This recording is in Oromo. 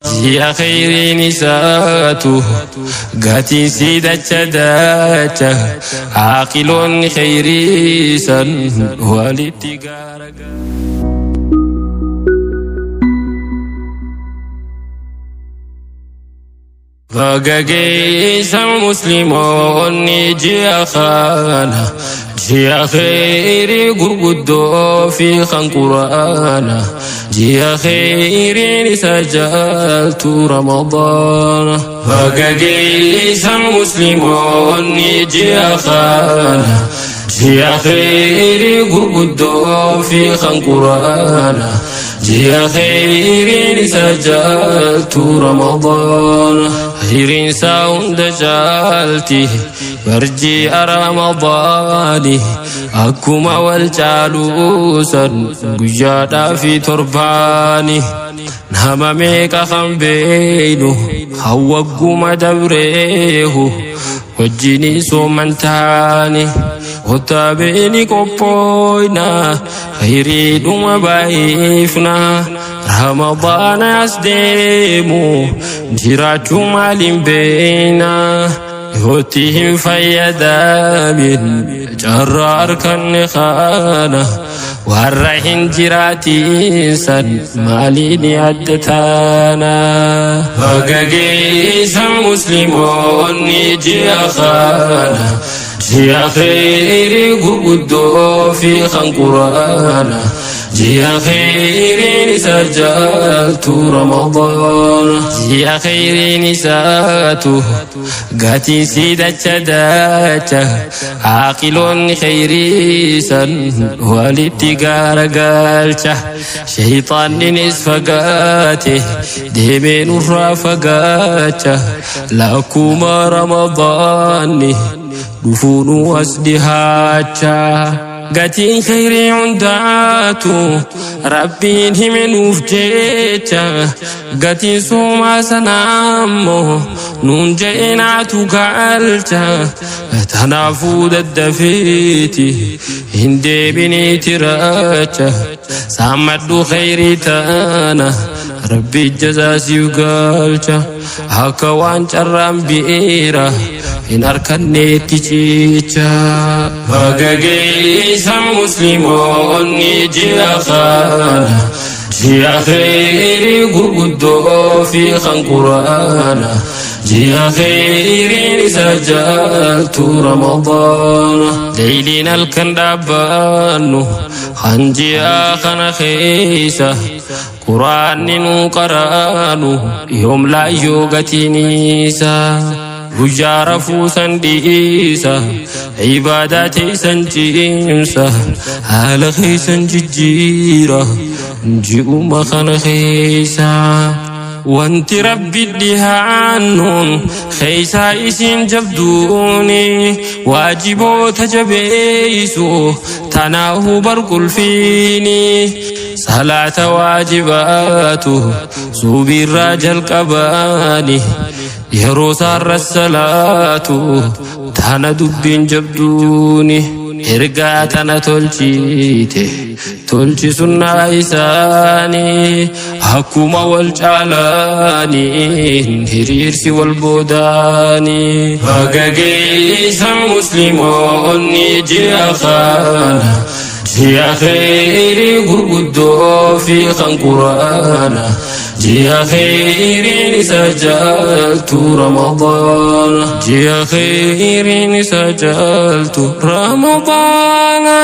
Ji'a kheyriin isaatu gatiin sii dacha dacha aaqiloonni kheyrii san walitti gaara. Baga geessan musliimoonni ji'a kana ji'a kheyrii gurguddoo fi kan quraana ji'a kheyriin isa jaaltu ramadaana. Baga geessan musliimoonni ji'a kana ji'a kheyrii gurguddoo fi kan quraana ji'a kheyriin isa jaaltu ramadaana. Kheyriin isaa hunda jaalti barji'a ramadaani akkuma wal caaluusan guyyaadhaa fi torbaani nama meeqa kan beeynu hawwagguma dabreehu wajjini sooman taani kottaa beeni qophooyna kheyriidhuma baay'ifna ramadaana as deemu jiraachuu maaliin beeyna yootti hin fayyadamin carraa harkanne kana warra hin jiraatin san maaliin adda taana. Baga geessan musliimoonni ji'a kana ji'a kheyrii gurguddoo fi kan quraana ji'a kheyriin isa jaaltu ramadaana. Ji'a kheyriin isaatu gatiin sii dacha dacha aaqiloonni kheyrii san walitti gaaragalcha shayxaanninis fagaate deemee nurraa fagaacha lakkuma ramadaanni dhufuunu as dhihaacha. Gatiin kheyrii hundaatu rabbiin hime nuuf jecha gatiin soomaa sanaa ammoo nuun je'inaatu galcha tanaafuu daddafeeti hin deebiniiti racha saammadhu kheyrii tana rabbi jazaasiif galcha akka waan carraan bi'eera hin harkanneetti cicha. Baga geessan musliimoonni ji'a kana ji'a kheyrii gurguddoo fi kan quraana ji'a kheyriin isa jaaltu ramadaana. Leeyliin halkan dhaabbannu kan ji'a kana keessa quraanni nuu qaraanu yoom laayyoo gatiin isa. Guyyaa rafuu san dhiisa ibaadaa teessan cimsa haala keessan jijjiira ji'uma kana keessa. Wanti rabbi dhihaannuun keeysaa isin jabduuni waajiboota jabeeysu tanaahu barqulfiini salaata waajibaatu suubiirraa jalqabaani yeroo saarra salaatu tana dubbiin jabduuni ergaa tana tolchite tolchi sunnaa isaanii akkuma wal caalaaniin hiriirsi wal boodaanii. Baga geessan musliimoonni ji'a kana ji'a kheyrii gurguddoo fi kan quraana ji'a kheyriin isa jaaltu ramadaana ji'a kheyriin isa jaaltu ramadaana.